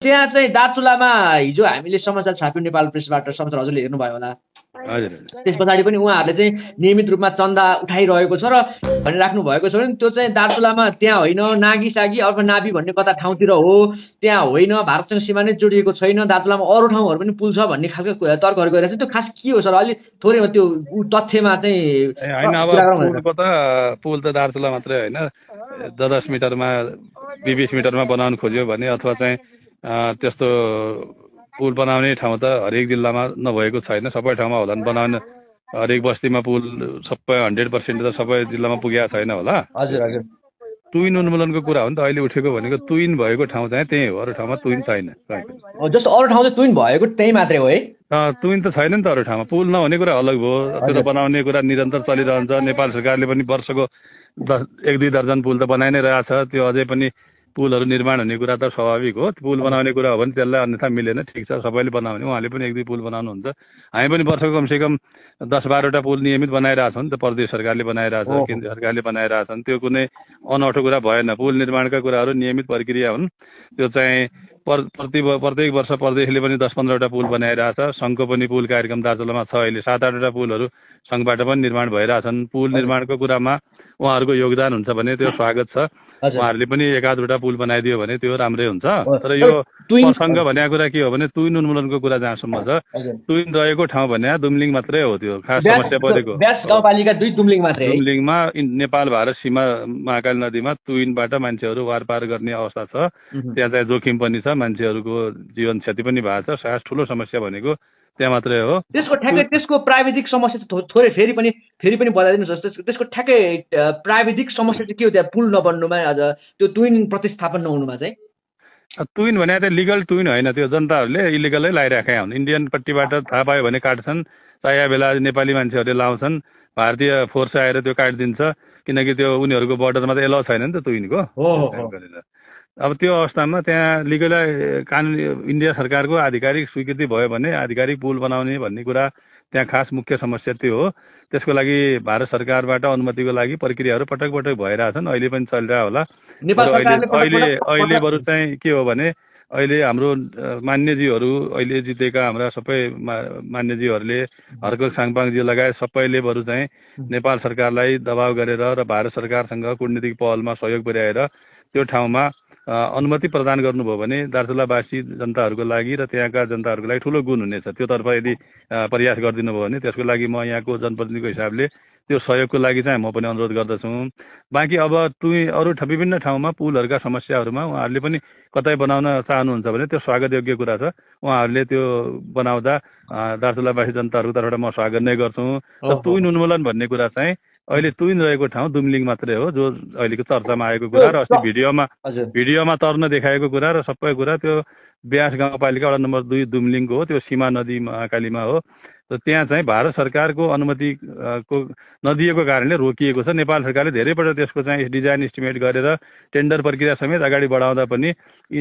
त्यहाँ चाहिँ दार्चुलामा हिजो हामीले समाचार छाप्यौँ नेपाल प्रेसबाट, समाचार हजुरले हेर्नुभयो होला। हजुर त्यस पछाडि पनि उहाँहरूले चाहिँ नियमित रूपमा चन्दा उठाइरहेको छ र भनिराख्नु भएको छ भने त्यो चाहिँ दार्चुलामा त्यहाँ होइन, नागिसागी अथवा नाभि भन्ने कता ठाउँतिर हो, त्यहाँ होइन, भारतसँग सीमा नै जोडिएको छैन, दार्चुलामा अरू ठाउँहरू पनि पुल छ भन्ने खालको तर्कहरू गरिरहेको छ। त्यो खास के हो सर? अलिक थोरै त्यो तथ्यमा चाहिँ होइन, अब पुलको त पुल त दार्चुला मात्रै होइन, 10 मिटरमा 20 मिटरमा बनाउनु खोज्यो भने अथवा चाहिँ त्यस्तो पुल बनाउने ठाउँ त हरेक जिल्लामा नभएको छैन, सबै ठाउँमा होला नि बनाउने। हरेक बस्तीमा पुल सबै 100% त सबै जिल्लामा पुगेको छैन होला। हजुर हजुर। तुइन उन्मूलनको कुरा हो नि त अहिले उठेको भनेको। तुइन भएको ठाउँ चाहिँ त्यही हो, अरू ठाउँमा तुइन छैन। जस्तो अरू ठाउँ चाहिँ तुइन भएको त्यही मात्रै हो है? तुइन त छैन नि त अरू ठाउँमा। पुल नहुने कुरा अलग भयो, त्यो त बनाउने कुरा निरन्तर चलिरहन्छ। नेपाल सरकारले पनि वर्षको 1-2 दर्जन पुल त बनाइ नै रहेछ। त्यो अझै पनि पुलहरू निर्माण हुने कुरा त स्वाभाविक हो। पुल बनाउने कुरा हो भने त्यसलाई अन्यथा मिलेन, ठिक छ, सबैले बनाउने, उहाँले पनि 1-2 पुल बनाउनुहुन्छ। हामी पनि वर्षको कमसेकम 10-12वटा पुल नियमित बनाइरहेछौँ नि त। प्रदेश सरकारले बनाइरहेछ, केन्द्र सरकारले बनाइरहेछन्। त्यो कुनै अनौठो कुरा भएन। पुल निर्माणका कुराहरू नियमित प्रक्रिया हुन्। त्यो चाहिँ प्रत्येक वर्ष प्रदेशले पनि 10-15वटा पुल बनाइरहेछ। सङ्घको पनि पुल कार्यक्रम दार्चुलामा छ। अहिले 7-8वटा पुलहरू सङ्घबाट पनि निर्माण भइरहेछन्। पुल निर्माणको कुरामा उहाँहरूको योगदान हुन्छ भने त्यो स्वागत छ। उहाँहरूले पनि 1-2वटा पुल बनाइदियो भने त्यो राम्रै हुन्छ। तर यो सङ्घ भनेको कुरा के हो भने तुइन उन्मूलनको कुरा जहाँसम्म छ, तुइन रहेको ठाउँ भने दुम्लिङ मात्रै हो। त्यो खास समस्या परेको गाउँपालिका 2 दुम्लिङ मात्रै। दुम्लिङमा नेपाल भारत सीमा महाकाली नदीमा तुइनबाट मान्छेहरू वारपार गर्ने अवस्था छ। त्यहाँ चाहिँ जोखिम पनि छ, मान्छेहरूको जीवन क्षति पनि भएको छ। खास ठुलो समस्या भनेको त्यहाँ मात्रै हो। त्यसको ठ्याक्कै त्यसको प्राविधिक समस्या थोरै फेरि पनि बताइदिनुहोस्। त्यसको ठ्याक्कै प्राविधिक समस्या चाहिँ के हो त्यहाँ पुल नबन्नुमा, अझ त्यो तुइन प्रतिस्थापन नहुनुमा चाहिँ? तुइन भने त लिगल तुइन होइन, त्यो जनताहरूले इलिगलै लगाइराखेका हुन्। इन्डियन पट्टिबाट थाहा पायो भने काट्छन्, चाहिए बेला नेपाली मान्छेहरूले लाउँछन्, भारतीय फोर्स आएर त्यो काटिदिन्छ। किनकि त्यो उनीहरूको बोर्डरमा त एलाउ छैन नि त तुइनको। अब त्यो अवस्थामा त्यहाँ लिगल कानुन इन्डिया सरकारको आधिकारिक स्वीकृति भयो भने आधिकारिक पुल बनाउने भन्ने कुरा त्यहाँ खास मुख्य समस्या त्यो हो। त्यसको लागि भारत सरकारबाट अनुमतिको लागि प्रक्रियाहरू पटक पटक भइरहेछन्, अहिले पनि चलिरहेको होला। अहिले बरु चाहिँ के हो भने अहिले हाम्रो मान्यजीहरू, अहिले जितेका हाम्रा सबै मान्यजीहरूले, हर्क साङपाङजी लगायत सबैले बरु चाहिँ नेपाल सरकारलाई दबाव गरेर र भारत सरकारसँग कूटनीतिक पहलमा सहयोग पुर्याएर त्यो ठाउँमा अनुमति प्रदान गर्नुभयो भने दार्चुलावासी जनताहरूको लागि र त्यहाँका जनताहरूको लागि ठुलो गुण हुनेछ। त्योतर्फ यदि प्रयास गरिदिनु भयो भने त्यसको लागि म यहाँको जनप्रतिनिधिको हिसाबले त्यो सहयोगको लागि चाहिँ म पनि अनुरोध गर्दछु। बाँकी अब अरू विभिन्न ठाउँमा पुलहरूका समस्याहरूमा उहाँहरूले पनि कतै बनाउन चाहनुहुन्छ भने त्यो स्वागतयोग्य कुरा छ। उहाँहरूले त्यो बनाउँदा दार्चुलावासी जनताहरूको तर्फबाट म स्वागत नै गर्छु। र तुइन उन्मूलन भन्ने कुरा चाहिँ अहिले तुइन रहेको ठाउँ दुम्लिङ मात्रै हो, जो अहिलेको चर्चामा आएको कुरा र अस्ति भिडियोमा तर्न देखाएको कुरा र सबै कुरा त्यो ब्यास गाउँपालिका वडा नम्बर 2 दुम्लिङको हो। त्यो सीमा नदी महाकालीमा हो। र त्यहाँ चाहिँ भारत सरकारको अनुमति नदिएको कारणले रोकिएको छ। नेपाल सरकारले धेरैपल्ट त्यसको चाहिँ डिजाइन एस्टिमेट गरेर टेन्डर प्रक्रिया समेत अगाडि बढाउँदा पनि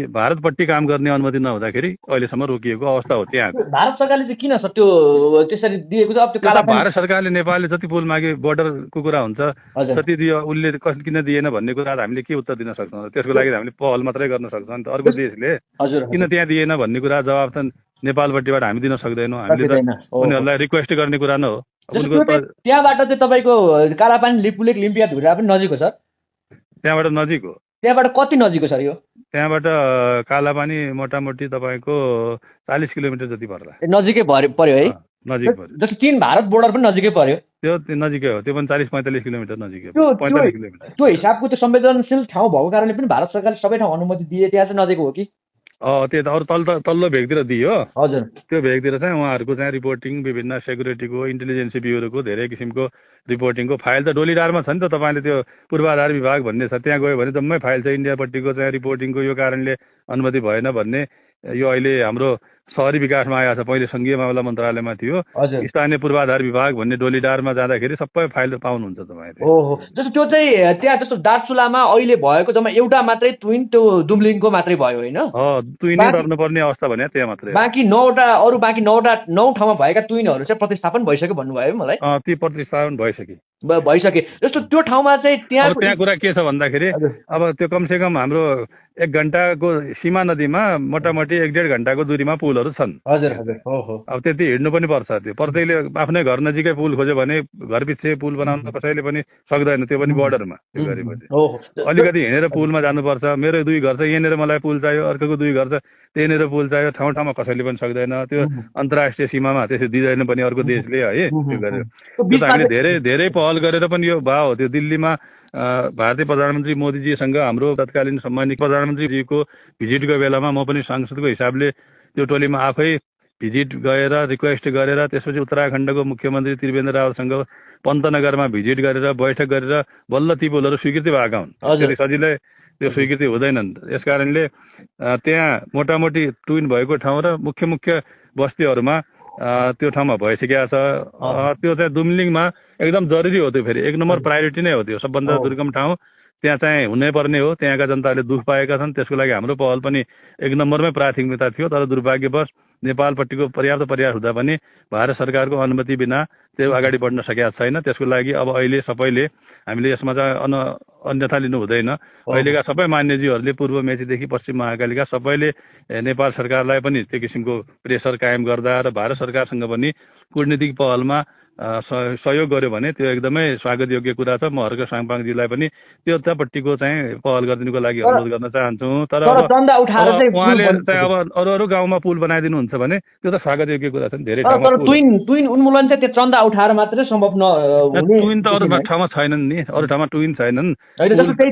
भारतपट्टि काम गर्ने अनुमति नहुँदाखेरि अहिलेसम्म रोकिएको अवस्था हो। त्यहाँ भारत सरकारले चाहिँ किन त्यो त्यसरी दिएको छ? अब त्यो भारत सरकारले नेपालले जति पुल मागे बोर्डरको कुरा हुन्छ, जति दियो उसले किन दिएन भन्ने कुरा हामीले के उत्तर दिन सक्छौँ? त्यसको लागि हामीले पहल मात्रै गर्न सक्छौँ नि त। अर्को देशले किन त्यहाँ दिएन भन्ने कुरा जवाब त नेपालपट्टिबाट हामी दिन सक्दैनौँ। हामीले त उनीहरूलाई रिक्वेस्ट गर्ने कुरा न हो। त्यहाँबाट चाहिँ तपाईँको कालापानी लिपुलेक लिम्पिया धुरा पनि नजिक हो सर? त्यहाँबाट नजिक हो। त्यहाँबाट कति नजिक हो सर यो? त्यहाँबाट कालापानी मोटामोटी तपाईँको 40 किलोमिटर जति पर्ला। नजिकै पर्यो है? नजिक पर्यो। जस्तो चीन भारत बोर्डर पनि नजिकै पर्यो? त्यो नजिकै हो, त्यो पनि 40-45 किलोमिटर नजिकै, 45 किलोमिटर। त्यो हिसाबको त्यो संवेदनशील ठाउँ भएको कारणले पनि भारत सरकारले सबै ठाउँ अनुमति दिए, त्यहाँ चाहिँ नजिक हो कि? त्यो त अरू तल्लो भेगतिर दियो। हजुर। त्यो भेगतिर चाहिँ उहाँहरूको चाहिँ रिपोर्टिङ, विभिन्न सेक्युरिटीको, इन्टेलिजेन्स ब्युरोको धेरै किसिमको रिपोर्टिङको फाइल त डोलीडारमा छ नि त। तपाईँले त्यो पूर्वाधार विभाग भन्ने छ, त्यहाँ गयो भने जम्मै फाइल छ इन्डियापट्टिको चाहिँ रिपोर्टिङको। यो कारणले अनुमति भएन भन्ने यो अहिले हाम्रो शहरी विकासमा आएको छ, पहिले सङ्घीय मामला मन्त्रालयमा थियो, हजुर स्थानीय पूर्वाधार विभाग भन्ने डोलीडारमा जाँदाखेरि सबै फाइल पाउनुहुन्छ तपाईँले। ओहो, जस्तो त्यो चाहिँ त्यहाँ जस्तो दार्चुलामा अहिले भएको जम्मा एउटा मात्रै ट्विन त्यो दुम्लिङको मात्रै भयो होइन? ट्विनै गर्नुपर्ने अवस्था भने त्यहाँ मात्रै। बाँकी 9 ठाउँमा भएका ट्विनहरू चाहिँ प्रतिस्थापन भइसक्यो भन्नुभयो मलाई। ती प्रतिस्थापन भइसके। जस्तो त्यो ठाउँमा चाहिँ त्यहाँ कुरा के छ भन्दाखेरि अब त्यो कमसेकम हाम्रो 1 घन्टाको सीमा नदीमा मोटामोटी 1-1.5 घन्टाको दूरीमा पुलहरू छन्। हजुर हजुर, हो। अब त्यति हिँड्नु पनि पर्छ। त्यो प्रत्येकले आफ्नै घर नजिकै पुल खोज्यो भने घर पछि पुल बनाउन कसैले पनि सक्दैन, त्यो पनि बोर्डरमा। त्यो गरेपछि अलिकति हिँडेर पुलमा जानुपर्छ। मेरो 2 घर छ, यहाँनिर मलाई पुल चाहियो, अर्कोको 2 घर छ त्यहीँनिर पुल चाहियो, ठाउँ ठाउँमा कसैले पनि सक्दैन। त्यो अन्तर्राष्ट्रिय सीमामा त्यसो दिँदैन पनि अर्को देशले है। त्यो गरेर हामीले धेरै धेरै पहल गरेर पनि यो भयो। त्यो दिल्लीमा भारतीय प्रधानमन्त्री मोदीजीसँग हाम्रो तत्कालीन सम्मानित प्रधानमन्त्रीजीको भिजिटको बेलामा म पनि सांसदको हिसाबले त्यो टोलीमा आफै भिजिट गएर रिक्वेस्ट गरेर त्यसपछि उत्तराखण्डको मुख्यमन्त्री त्रिवेन्द्र रावतसँग पन्तनगरमा भिजिट गरेर बैठक गरेर बल्ल ती पुलहरू स्वीकृति भएका हुन्। त्यसरी सजिलै त्यो स्वीकृति हुँदैनन्। यस कारणले त्यहाँ मोटामोटी ट्विन भएको ठाउँ र मुख्य मुख्य बस्तीहरूमा त्यो ठाउँमा भइसकेको छ। त्यो चाहिँ दुम्लिङमा एकदम जरुरी हो। त्यो फेरि 1 नम्बर प्रायोरिटी नै हो। त्यो सबभन्दा दुर्गम ठाउँ, त्यहाँ चाहिँ हुनैपर्ने हो। त्यहाँका जनताले दुःख पाएका छन्, त्यसको लागि हाम्रो पहल पनि 1 नम्बरमै प्राथमिकता थियो। तर दुर्भाग्यवश नेपालपट्टिको पर्याप्त प्रयास हुँदा पनि भारत सरकारको अनुमति बिना त्यो अगाडि बढ्न सकेका छैन। त्यसको लागि अब अहिले सबैले हामीले यसमा चाहिँ अन्यथा लिनु हुँदैन। अहिलेका सबै मान्यज्यूहरूले पूर्व मेचीदेखि पश्चिम महाकालीका सबैले नेपाल सरकारलाई पनि त्यो किसिमको प्रेसर कायम गर्दा र भारत सरकारसँग पनि कूटनीतिक पहलमा सहयोग गर्यो भने त्यो एकदमै स्वागत योग्य कुरा छ। म हर्क साङपाङजीलाई पनि त्योपट्टिको चाहिँ पहल गरिदिनुको लागि अनुरोध गर्न चाहन्छु। तर उहाँले चाहिँ अब अरू गाउँमा पुल बनाइदिनुहुन्छ भने त्यो त स्वागत योग्य कुरा छ नि। धेरै ठाउँमा ट्विन उन्मूलन चाहिँ त्यो चन्दा उठाएर मात्रै सम्भव नहुने। ट्विन त अरू ठाउँमा छैनन् नि, अरू ठाउँमा ट्विन छैनन्।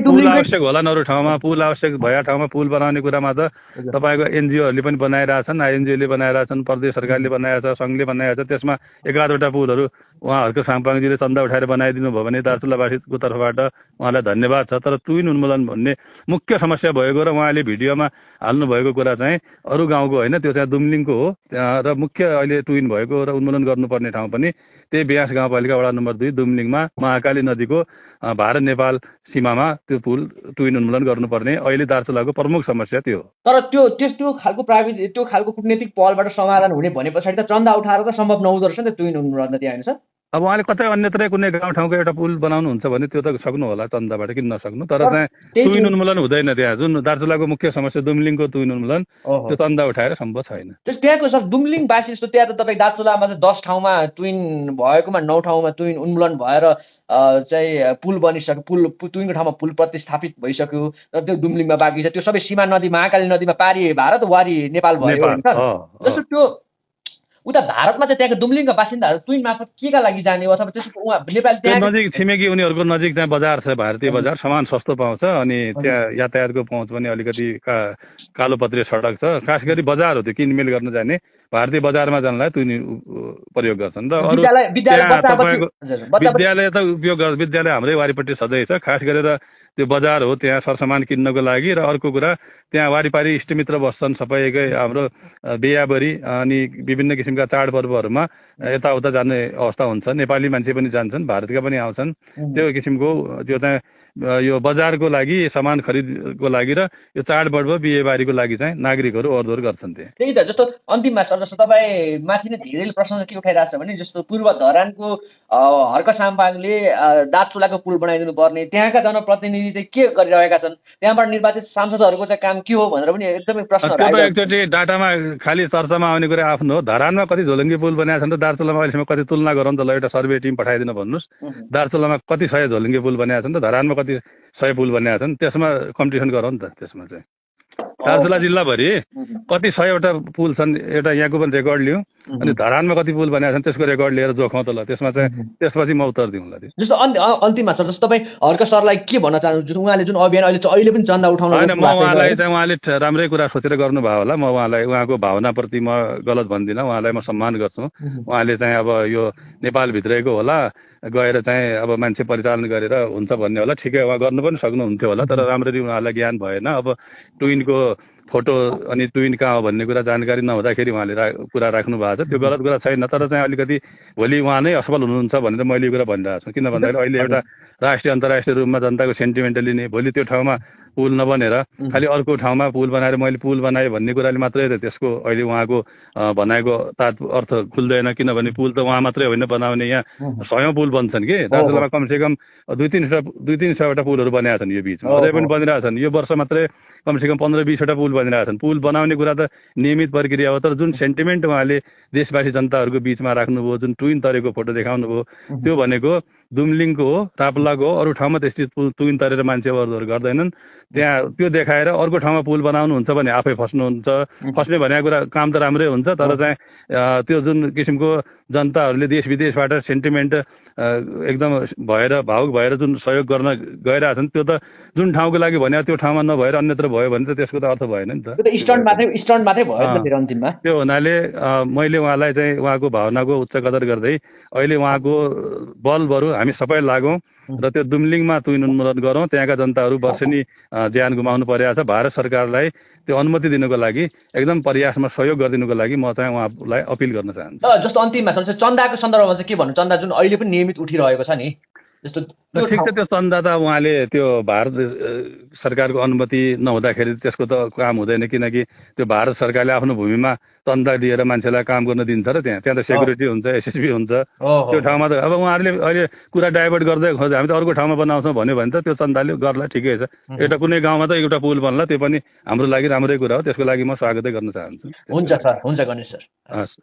पुल आवश्यक होला अरू ठाउँमा, पुल आवश्यक भएका ठाउँमा पुल बनाउने कुरामा त तपाईँको एनजिओहरूले पनि बनाइरहेछन्, आइएनजिओले बनाइरहेछन्, प्रदेश सरकारले बनाएको छ, सङ्घले बनाएको छ। त्यसमा 1-2वटा पुलहरू उहाँहरूको साङपाङजीले चन्दा उठाएर बनाइदिनु भयो भने दार्चुलावासीको तर्फबाट उहाँलाई धन्यवाद छ। तर ट्विन उन्मूलन भन्ने मुख्य समस्या भएको र उहाँले भिडियोमा हाल्नुभएको कुरा चाहिँ अरू गाउँको होइन, त्यो चाहिँ दुम्लिङको हो। त्यहाँ र मुख्य अहिले ट्विन भएको र उन्मूलन गर्नुपर्ने ठाउँ पनि त्यही ब्यास गाउँपालिका वडा नम्बर 2 दुम्लिङमा महाकाली नदीको भारत नेपाल सीमामा त्यो पुल ट्विन उन्मूलन गर्नुपर्ने अहिले दार्चुलाको प्रमुख समस्या त्यो हो। तर त्यो खालको कूटनीतिक पहलबाट समाधान हुने भने पछाडि त चन्दा उठाएर त सम्भव नहुँदो रहेछ नि त ट्विन उन्मूलन त्यहाँ होइन सर? अब उहाँले कतै अन्यत्रै कुनै गाउँ ठाउँको एउटा पुल बनाउनुहुन्छ भने त्यो त सक्नु होला चन्दाबाट, किन नसक्नु। तर चाहिँ ट्विन उन्मूलन हुँदैन। त्यहाँ जुन दार्चुलाको मुख्य समस्या दुम्लिङको ट्विन उन्मूलन त्यो चन्दा उठाएर सम्भव छैन। त्यहाँको सर दुम्लिङवासी जस्तो त्यहाँ त तपाईँ दार्चुलामा चाहिँ 10 ठाउँमा ट्विन भएकोमा 9 ठाउँमा ट्विन उन्मूलन भएर चाहिँ पुल बनिसक्यो, ट्विनको ठाउँमा पुल प्रतिस्थापित भइसक्यो। र त्यो दुम्लिङमा बाँकी छ। त्यो सबै सीमा नदी महाकाली नदीमा पारी भारत वारी नेपाल भयो होइन सर? जस्तो त्यो उता भारतमा चाहिँ त्यहाँको दुम्लिङका बासिन्दाहरू ट्विन मार्फत केका लागि जाने हो अथवा त्यसको उहाँ नेपाली त्यहाँ नजिक छिमेकी उनीहरूको नजिक चाहिँ बजार छ, भारतीय बजार, सामान सस्तो पाउँछ अनि त्यहाँ यातायातको पहुँच पनि अलिकति कालोपत्रे सडक छ। खास गरी बजार हो त्यो, किनमेल गर्न जाने भारतीय बजारमा जानलाई ट्विन प्रयोग गर्छन्। र अरू विद्यालय त उपयोग गर्छ, विद्यालय हाम्रै वारिपट्टि सधैँ छ। खास गरेर त्यो बजार हो, त्यहाँ सरसामान किन्नको लागि। र अर्को कुरा त्यहाँ वारिपारि इष्टमित्र बस्छन् सबै एकै हाम्रो बिहाबरी अनि विभिन्न किसिमका चाडपर्वहरूमा यताउता जाने अवस्था हुन्छ। नेपाली मान्छे पनि जान्छन्, भारतका पनि आउँछन्। त्यो किसिमको त्यो चाहिँ यो बजारको लागि सामान खरिदको लागि र यो चाडपर्व बिहेबारीको लागि चाहिँ नागरिकहरू ओहोरदोहोर गर्छन् त्यहाँ। त्यही त जस्तो अन्तिममा सर जस्तो तपाईँ माथि नै धेरै प्रश्न के उठाइरहेको छ भने जस्तो पूर्व धरानको हर्क साम्पाङले दार्चुलाको पुल बनाइदिनु पर्ने, त्यहाँका जनप्रतिनिधि चाहिँ के गरिरहेका छन्, त्यहाँबाट निर्वाचित सांसदहरूको चाहिँ काम के हो भनेर पनि एकदमै प्रश्नहरू आइरहेको छ। एकचोटि डाटामा खालि चर्चामा आउने कुरा आफ्नो हो। धरानमा कति झोलुङ्गे पुल बनाएका छन् र दार्चुलामा अहिलेसम्म कति तुलना गरौँ त ल, एउटा सर्वे टिम पठाइदिनु भन्नुहोस्। दार्चुलामा कति 100 झोलुङ्गे पुल बनाएका छन् र धरानमा कति 100 पुल बनाएका छन्, त्यसमा कम्पिटिसन गरौँ नि त। त्यसमा चाहिँ दार्चुला जिल्लाभरि कति 100वटा पुल छन्, एउटा यहाँको पनि रेकर्ड लिउँ अनि धरानमा कति पुल बनाएका छन् त्यसको रेकर्ड लिएर जोखौँ त ल। त्यसमा चाहिँ त्यसपछि म उत्तर दिउँला। जस्तो अन्तिममा सर जस्तो तपाईँ हर्क सरलाई के भन्न चाहनुहुन्छ? उहाँले जुन अभियान अहिले पनि चन्दा उठाउनु होइन, म उहाँलाई चाहिँ उहाँले राम्रै कुरा सोचेर गर्नुभयो होला। म उहाँलाई उहाँको भावनाप्रति म गलत भन्दिनँ, उहाँलाई म सम्मान गर्छु। उहाँले चाहिँ अब यो नेपालभित्रैको होला गएर चाहिँ अब मान्छे परिचालन गरेर हुन्छ भन्ने होला, ठिकै उहाँ गर्नु पनि सक्नुहुन्थ्यो होला। तर राम्ररी उहाँलाई ज्ञान भएन। अब ट्विनको फोटो अनि ट्विन कहाँ हो भन्ने कुरा जानकारी नहुँदाखेरि उहाँले कुरा राख्नु भएको छ। त्यो गलत कुरा छैन, तर चाहिँ अलिकति भोलि उहाँ नै असफल हुनुहुन्छ भनेर मैले यो कुरा भनिरहेको छु। किन भन्दाखेरि अहिले एउटा राष्ट्रिय अन्तर्राष्ट्रिय रूपमा जनताको सेन्टिमेन्टली नै भोलि त्यो ठाउँमा पुल नबनेर खालि अर्को ठाउँमा पुल बनाएर मैले पुल बनाएँ भन्ने कुराले मात्रै त त्यसको अहिले उहाँको भनाएको अर्थ खुल्दैन। किनभने पुल त उहाँ मात्रै होइन बनाउने, यहाँ 100औं पुल बन्छन् कि दार्चुलामा कमसेकम 200-300वटा पुलहरू बनेका छन् यो बिचमा, अझै पनि बनिरहेका छन्। यो वर्ष मात्रै कमसेकम 15-20वटा पुल बनिरहेका छन्। पुल बनाउने कुरा त नियमित प्रक्रिया हो, तर जुन सेन्टिमेन्ट उहाँले देशवासी जनताहरूको बिचमा राख्नुभयो, जुन ट्विन तरेको फोटो देखाउनु भयो, त्यो भनेको दुम्लिङको हो, टाप्लाको हो। अरू ठाउँमा त्यस्तै ट्विन तरेर मान्छे अरूहरू गर्दैनन्। त्यहाँ त्यो देखाएर अर्को ठाउँमा पुल बनाउनुहुन्छ भने आफै फस्नुहुन्छ। फस्ने भनेको कुरा काम त राम्रै हुन्छ, तर चाहिँ त्यो जुन किसिमको जनताहरूले देश विदेशबाट सेन्टिमेन्ट एकदम भएर भावुक भएर जुन सहयोग गर्न गइरहेछन्, त्यो त जुन ठाउँको लागि भने त्यो ठाउँमा नभएर अन्यत्र भयो भने त त्यसको त अर्थ भएन नि त। स्टन्ट मात्रै भयो नि त फेरि अन्तिममा। त्यो हुनाले मैले उहाँलाई चाहिँ उहाँको भावनाको उच्च कदर गर्दै अहिले उहाँको बलबरु हामी सबै लागौँ र त्यो दुम्लिङमा ट्विन उन्मूलन गरौँ। त्यहाँका जनताहरू वर्षेनी ज्यान गुमाउनु परेको छ। भारत सरकारलाई त्यो अनुमति दिनुको लागि एकदम प्रयासमा सहयोग गरिदिनुको लागि म चाहिँ उहाँलाई अपिल गर्न चाहन्छु। जस्तो अन्तिममा चन्दाको सन्दर्भमा चाहिँ के भन्नु, चन्दा जुन अहिले पनि नियमित उठिरहेको छ नि, जस्तो ठिक छ, त्यो चन्दा त उहाँले त्यो भारत सरकारको अनुमति नहुँदाखेरि त्यसको त काम हुँदैन, किनकि त्यो भारत सरकारले आफ्नो भूमिमा चन्दा दिएर मान्छेलाई काम गर्न दिन्छ र त्यहाँ त सेक्युरिटी हुन्छ, एसएसबी हुन्छ। त्यो ठाउँमा त अब उहाँहरूले अहिले कुरा डाइभर्ट गर्दै खोज्छ, हामी त अर्को ठाउँमा बनाउँछौँ भन्यो भने त त्यो चन्दाले गर्ला, ठिकै छ। एउटा कुनै गाउँमा त एउटा पुल बन्ला, त्यो पनि हाम्रो लागि राम्रै कुरा हो, त्यसको लागि म स्वागतै गर्न चाहन्छु। हुन्छ सर, हुन्छ गणेश सर। हस्।